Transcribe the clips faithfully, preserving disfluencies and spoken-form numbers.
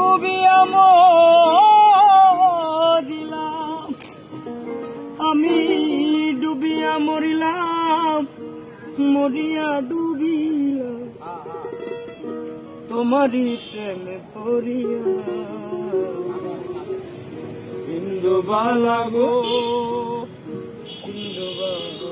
ডুবিয়া মরিলাম, আমি ডুবিয়া মরিলাম, মরিয়া ডুবিলাম, তোমারই প্রেমে পড়িয়া। ইন্দু বালা গো, ইন্দু বালা গো।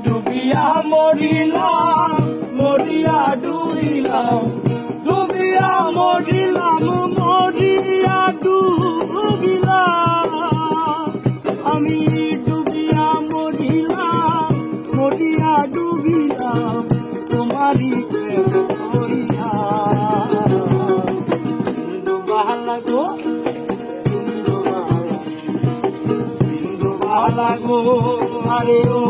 ডুবিয়া মরিলাম, মরিয়া ডুবিলাম, ডুবিয়া মরিলাম, মরিয়া ডুবিলাম। আমি ডুবিয়া মরিলাম, মরিয়া ডুবিলাম, তোমারই প্রেম করিয়া। ইন্দু বালা গো, ইন্দু বালা, ইন্দু বালা গো, আরে ও,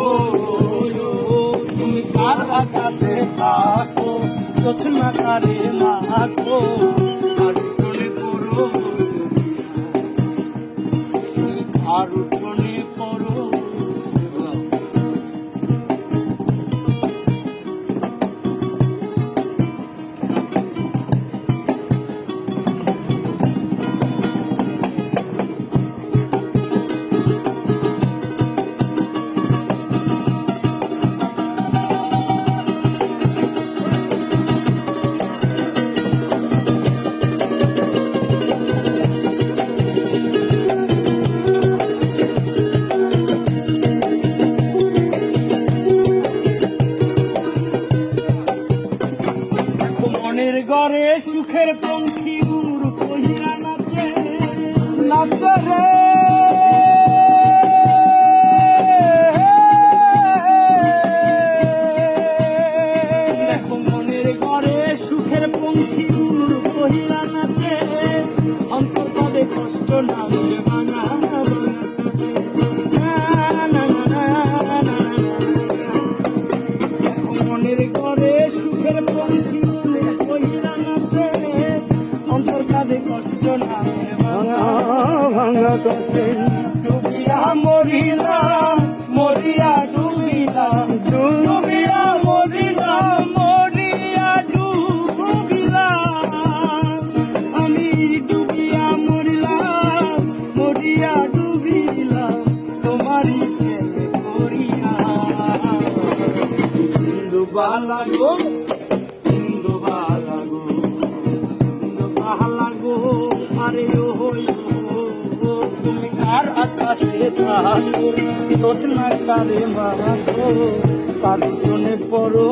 ও, ও, তুমি কার আকাশে থাকো, জোছনা কারে মাখো, আর কোনে পড়ো, আর কোনে পড়ো। মনের ঘরে সুখের পঙ্খী উড় কহিরা নাচে, নাচে রে। দেখো মনের ঘরে সুখের পঙ্খী উড় কহিরা নাচে, অন্তর তাদের কষ্ট নামে ভাঙা ভাঙা কাছে। না, না, না। মনের ঘরে সুখের পঙ্খী উড়ে কহিরা নাচে, অন্তর কাঁদে কষ্ট নামে ভাঙা ভাঙা কাছে। ডুবিয়া মরিলাম, মরিয়া ডুবিলাম, ডুবিয়া মরিলাম, মরিয়া ডুবিলাম। আমি ডুবিয়া মরিলাম, মরিয়া ডুবিলাম, তোমারই প্রেমে পড়িয়া। ইন্দু বালা গো, ইন্দু বালা গো, ইন্দু বালা গো, আরে ও হই ও, তুমি কার আকাশে থাকো, জোছনা কারে মাখো, কার জন্যে পড়ো।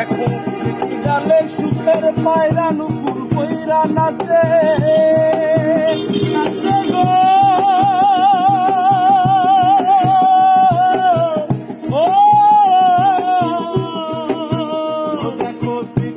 এখন স্মৃতি জালে সুখের পায়রা নুপুর কইরা নাচে, নাচে।